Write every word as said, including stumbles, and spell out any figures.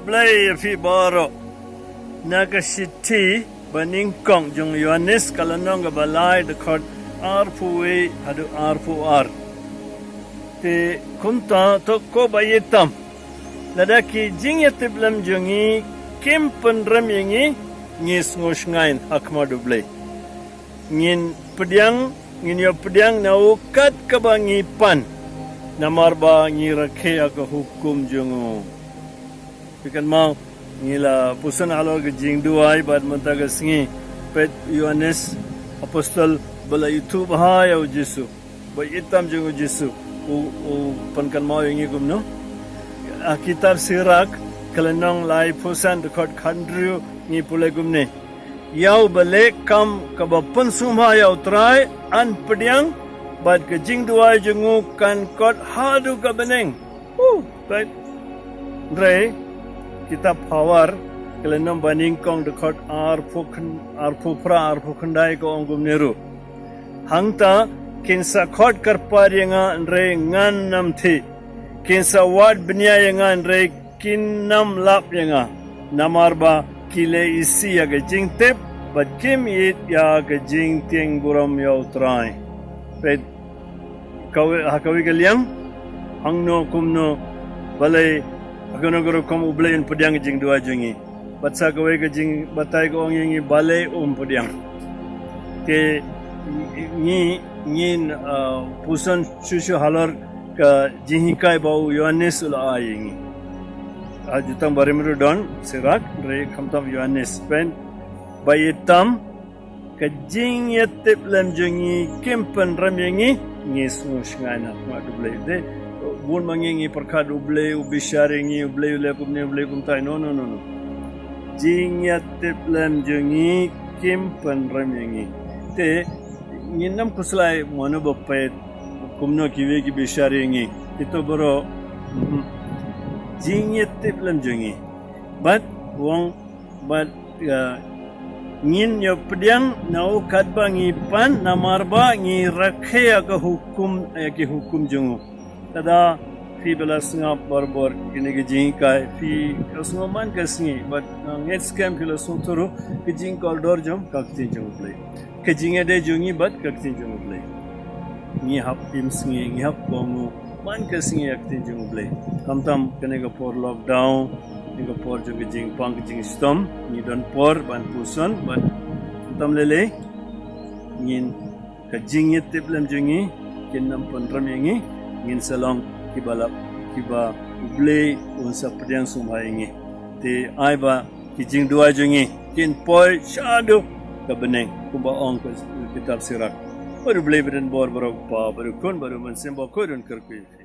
Blei ïa phi baroh. Na ka shithi banyngkong jong Ïoannis ka lynnong kaba lai dkhot arphew wei haduh arphew ar. Te kumta to ko ba ïitam. Lada ki jingïatiplem jong ngi kim pynrem ïa ngi, ngi sngewshngaiñ ha khmat U Blei. Ngin pdiang, ngin ïoh pdiang na u kat kaba ngi pan. Namar ba ngi rakhe ïa ka hukum jong u. Phi kynmaw, ngi la pyrshang halor ka jingduwai bad mynta ka sngi peit Ïoannis apostol ba la ïathuh bha ïa u Jisu. Ba ïitam jong u Jisu u, u pynkynmaw ïa ngi kumno. Ha kitab Sirak ka lynnong laiphew san dkhot khathynriew ngi pule kumne. Ïa uba leh kam kaba pynsngewbha ïa U Trai yn pdiang bad ka jingduwai jong u kan kot haduh ka bneng. Uh, right. Hynrei kitab Phawar ka lynnong banyngkong dkhot arphew khyndai, arphew phra, arphew khyndai ka ong kumne ruh. Hangta kin sa khot kyrpad ïa nga hynrei ngan ym theh. Kin sa wad bniah ïa nga hynrei kin ym lap ïa nga. Namar ba ki leh isih ïa ka jingtip bad kim ïeit ïa ka jingtieng burom ïa U Trai. Peit, kawei, ha kawei ka liang, hangno kumno, balei, ha kano ka rukom U Blei un pdiang ka jingduwai jong ngi. Bad sa kawei ka jingbatai ka ong ïa ngi balei um pdiang. Te ngi, ngin, uh, pyrshang shuh shuh halor ka jinghikai ba u Ïoannis u la ai ïa ngi. Ha Jutang Barim ruh don, Sirak, hynrei khamtam Ïoannis, peit, ba ïitam, ka jingïatiplem jong ngi kim pynrem ïa ngi, ngi sngewshngaiñ ha khmat U Blei. Te bun ma ngi ngi pyrkhat U Blei u bishar ïa ngi, U Blei u leh kumne, U Blei kumtai. No, no, no, no. Jingïatiplem jong ngi kim pynrem ïa ngi. Te ngin ym khuslai mano ba peit kumno kiwei ki bishar ïa ngi. Kito baroh, mhm. Jingïatiplem jong ngi. Bad u ong bad, uh, ngin ïoh pdiang na u kat ba ngi pan namar ba ngi rakhe ïa ka hukum, ïa ki hukum jong u. Lada phi ba la sngap barabor kine ki jinghikai, phi la sngew man ka sngi bad, uh, ngeit skhem phi la sngewthuh ruh ka jingkordor jong ka ktien jong U Blei. Ka jingïadei jong ngi bad ka ktien jong U Blei. Ngi hap im sngi, ngi hap kohnguh man ka sngi ïa ka ktien jong U Blei. Khamtam kane ka por lockdown, kane ka por jong ka jingpang ka jingshitom, ngi don por ban pyrshang, ban khamtam lei lei ngin, ka jingïatiplem jong ngi kin ym pynrem ïa ngi, ngin sa long kiba lap, kiba U Blei un sa pdiang sngewbha ïa ngi. Te ai ba ki jingduwai jong ngi kin poi shaduh ka bneng, kumba ong ka kitab Sirak. Bad U Blei ba don bor baroh, u Kpa bad u Khun bad u Mynsiem Bakhuid un kyrkhu ïa phi.